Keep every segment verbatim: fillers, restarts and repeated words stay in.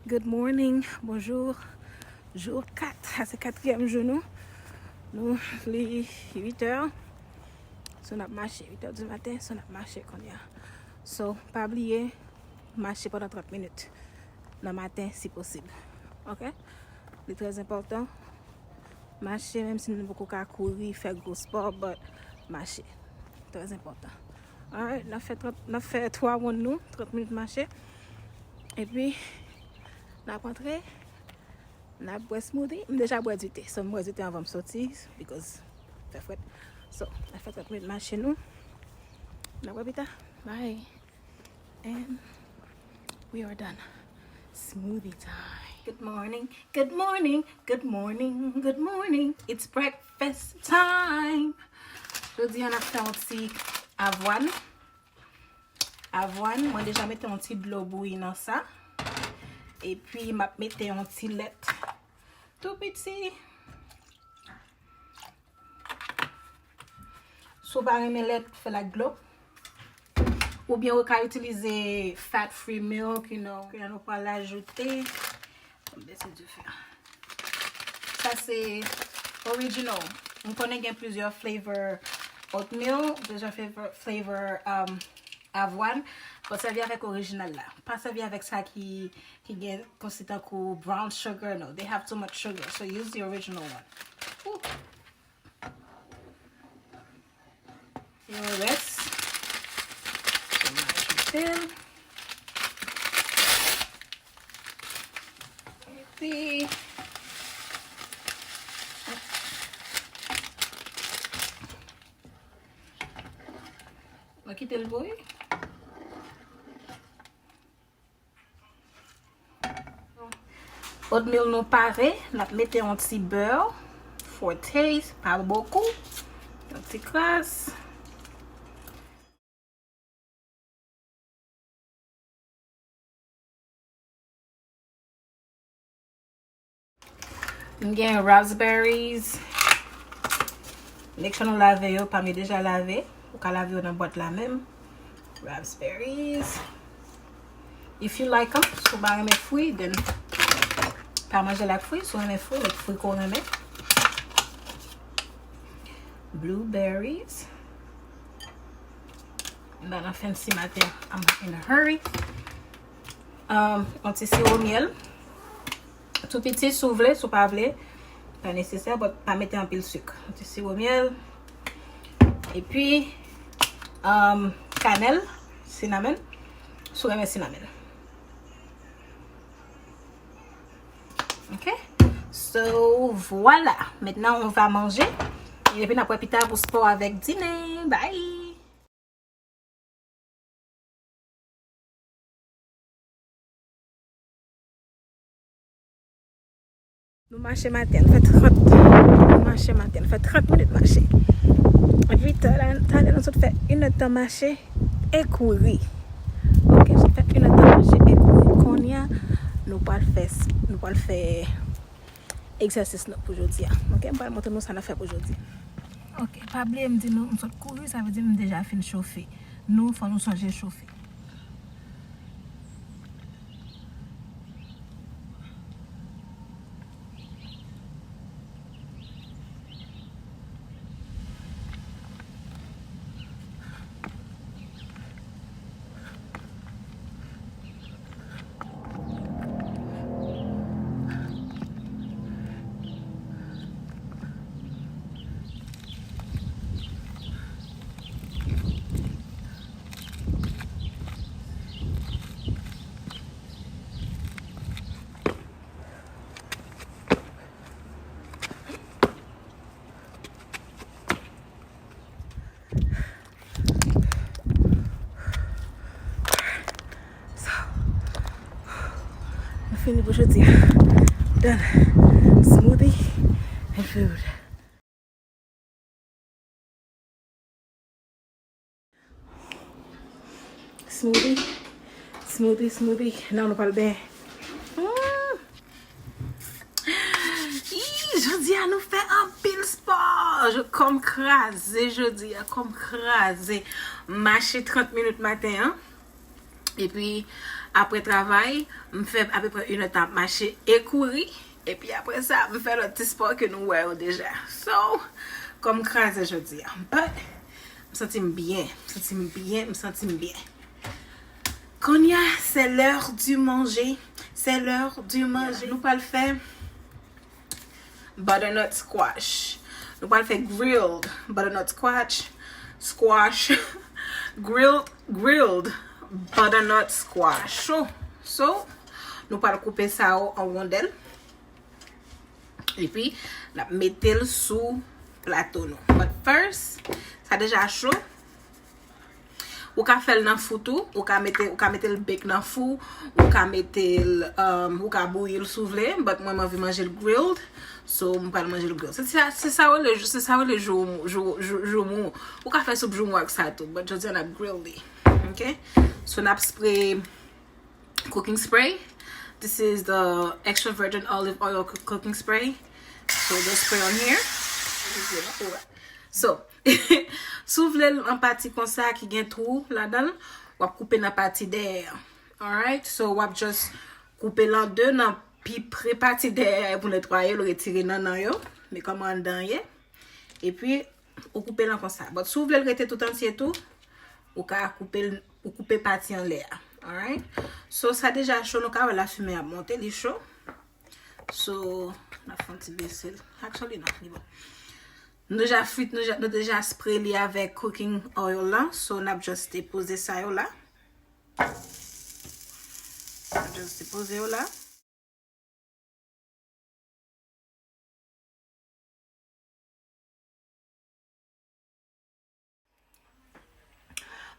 Good morning, bonjou. Jou kat, sa se katriyèm jou nou. Nou, li uit è. So, n ap mache, uit è di maten, so, n ap mache kounye a. So, pa bliye, mache pandan trant minit nan maten, si posib. Ok? Li trè enpòtan. Mache, menm si nou poko ka kouri, fè gwo spò, but mache. Trè enpòtan. Alright, n ap fè trant, n ap fè twa wound nou, trant minit mache. Epi, n ap antre, n ap bwè smoothie. M deja bwè dite. So, m bwè dite anvan m soti, because fè frèt. So, n ap fè trant minit mache nou. N ap wè pita. Bye. And we are done. Smoothie time. Good morning, good morning, good morning, good morning. It's breakfast time. Jodi a n ap fè yon ti avwàn. Avwàn, mwen deja mete yon ti dlo bouyi nan sa. Epi m ap mete yon ti lèt tou piti. Si w pa renmen lèt, fè l ak dlo. Oubyen ou ka itilize fat free milk, you know, ke nou pral ajoute. Baisse du feu. Sa se original. M konnen gen plizyè flavor oatmeal, plizyè flavor, flavor um, avwàn, but sèvi avèk orijinal la. Pa sèvi avèk sa ki, ki gen konsi tankou brown sugar, no. They have too much sugar, so use the original one. Ooh. Yon rès. Mwen ajoute l. Epi, mwen kite l bouyi. Oatmeal nou pare, n ap mete yon ti bè, for taste, pa bokou, yon ti kras. M gen raspberries. Make sure nou lave yo, pa m yo deja lave. Ou ka lave yo nan bwat la menm. Raspberries. If you like 'em, si w pa renmen fwi, then pa manje l ak fwi. Si w renmen fwi, met fwi ke w renmen. Blueberries. M pa nan fancy maten, I'm in a hurry. Um, yon ti siwo myèl. Tou piti, si w vle, si w pa vle, pa nesesè, but pa mete anpil sik. Yon ti siwo myèl. Epi, um, kanèl, cinnamon, si w renmen cinnamon. Ok? So, vwala. Maintenant, on va manger. Epi n ap wè pita pou spò avèk dine. Bye! Nou mache maten, nou fè trant, nou mache maten, nou fè trant minit mache. Epi talè, talè nou sot fè inèdtan mache e kouri. Ok, sot fè inèdtan mache e kouri. Kounye a, nou pral fè, nou pral fè egzèsis nou pou jodi a. Ok, m pral montre nou sa n ap fè pou jodi. Ok, pa bliye m di nou, m sot kouri, sa vle di m deja fin chofe. Nou, fò nou sonje chofe. So, nou fini pou jodi a. Done. Smoothie and food. Smoothie. Smoothie, smoothie. Nan nou pral benyen. Mm. Ih, jodi a nou fè anpil spò. Je, kò m kraze jodi a, kò m kraze. Mache trant minit maten an. Epi, apre travay, m fè apeprè inèdtan ap mache e kouri. Epi apre sa, m fè lòt ti spò ke nou wè yo deja. So, kò m kraze jodi a. But, m santi m byen. M santi m byen. M santi m byen. Kounye a, c'est l'heure du manger. C'est l'heure du manger. Nou pral fè butternut squash. Nou pral fè grilled butternut squash. Squash. Grilled, grilled butternut squash. So, so, nou pral koupe sa yo an wondèl. Epi, n ap mete l sou plato nou. But first, sa deja cho. Ou ka fè l nan fou tou, ou ka mete, ou ka mete l bake nan fou, ou ka mete l, um, ou ka bouyi l si w vle, but mwen, m anvi manje l grilled, so m pral manje l grilled. Se sa, se sa yo rele, se sa yo rele joumou, jou-, jou-, joumou. Ou ka fè soup joumou ak sa tou, but jodi a n ap grill li. Ok? So n ap spray cooking spray. This is the extra virgin olive oil coo-, cooking spray. So just spray on here. So, si w vle l an pati konsa ki gen twou ladan l, w ap koupe nan pati dèyè a. Alright? So, w ap just koupe l an de nan pi pre pati dèyè a pou netwaye l, retire nannan yo. Men kòman anndan an ye. Epi, ou koupe l an konsa. But si w vle l rete tout antye tou, ou ka koupe l, ou koupe pati anlè a. Alright? So, sa deja cho, nou ka wè lafimen ap monte, li cho. So, n ap fè yon ti bese l. Actually, non, li bon. Nou deja frit, nou deja, nou deja spray li avèk cooking oil la. So, n ap just depoze sa yo la. N ap just depoze yo la.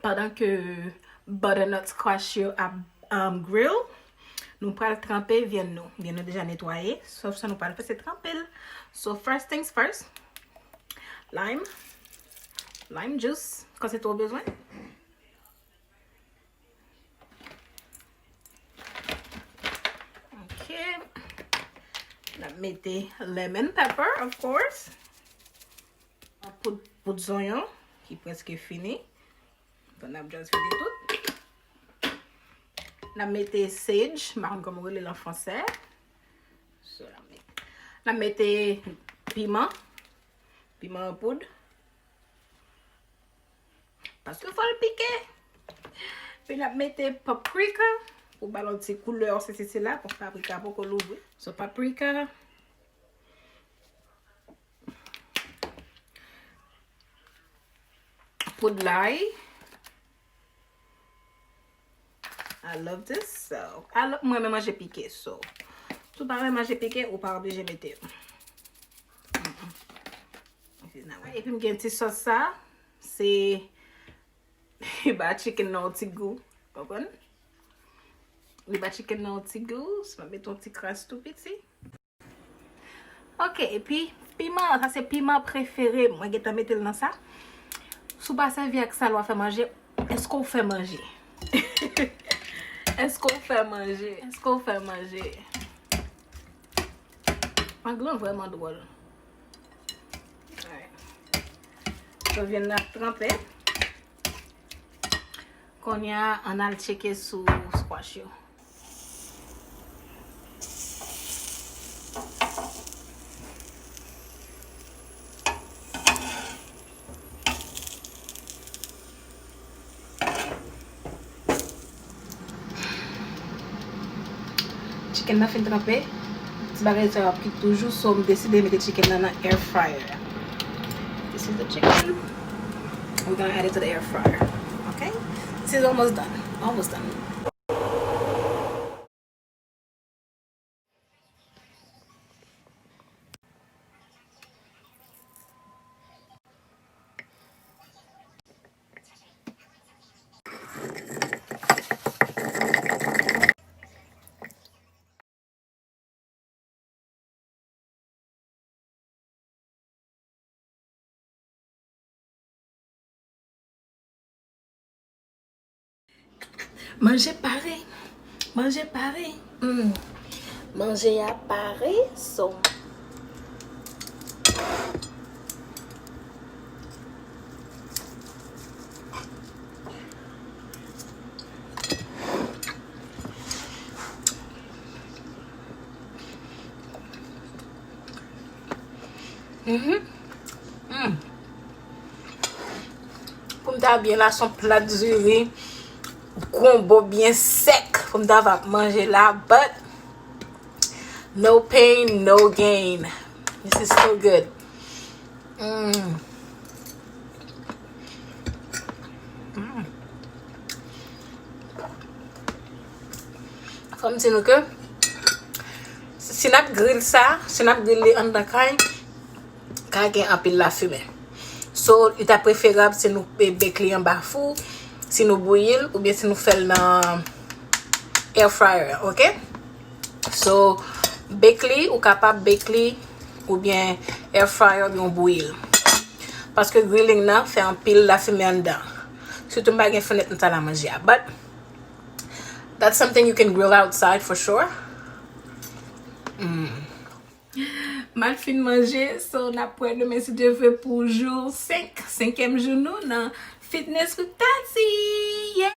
Pandan ke butternut squash yo ap, um, grill, nou pral tranpe vyann nou. Vyann nou deja netwaye, sèl sa nou pral fè se tranpe l. So first things first, lime, lime juice, kan se tou w bezwen. Ok. N ap mete lemon pepper, of course. Poud, poud zonyon, ki prèske fini. N ap just vide tout. N ap mete sage, m pa konn kòman yo rele l an fransè. So, n ap met-, n ap mete piman, piman an poud. Paske fò l pike. Epi n ap mete paprika pou ba l yon ti koulè, sesi sela, paske paprika poko louvri. So, paprika. Poud lay. I love this, so, I love, mwen renmen manje pike, so. Si w pa renmen manje pike, ou pa oblije mete yo. Mm-mm. Epi m gen ti sòs sa, se, li ba chicken nan yon ti gou, konprann? Li ba chicken nan yon ti gou, so m ap mete yon ti kras tou piti. Ok, epi piman, sa se piman prefere m. Mwen gentan mete l nan sa. Si w pa sèvi ak sa lè w ap fè manje, èske w fè manje? Èske w fè manje? Èske w fè manje? Ang lan vrèman dwòl. Alright. So, vyann nan ap tranpe. Kounye a, ann al tcheke sou squash yo. Chicken nan fin tranpe. Ti bagay sa yo ap kwit toujou, so m deside mete chicken nan nan air fryer. This is the chicken. We're gonna add it to the air fryer. Okay? This is almost done. Almost done. Manje pare. Manje pare. Mm. Manje a pare. So. Mhm. Mm. Pou m ta byen la, se yon plat diri, gonbo byen sèk pou m ta va manje la, but no pain, no gain. This is so good. Mm. Mm. Fò m di nou ke si n ap grill sa, si n ap grill li anndan kay, ka gen anpil lafimen. So, li ta preferab si nou bake li anba fou, si nou bouyi l, oubyen si nou fè l nan air fryer, ok? So, bake li, ou kapab bake li, oubyen air fryer, oubyen w bouyi l. Paske grilling nan fè anpil lafimen anndan. Sitou m pa gen fenèt nan sal a manje a. But that's something you can grill outside for sure. Mm. M al fin manje, so n ap wè demen si Dye vle pou jou senk, senkyèm jou nou nan Fitness with Tati.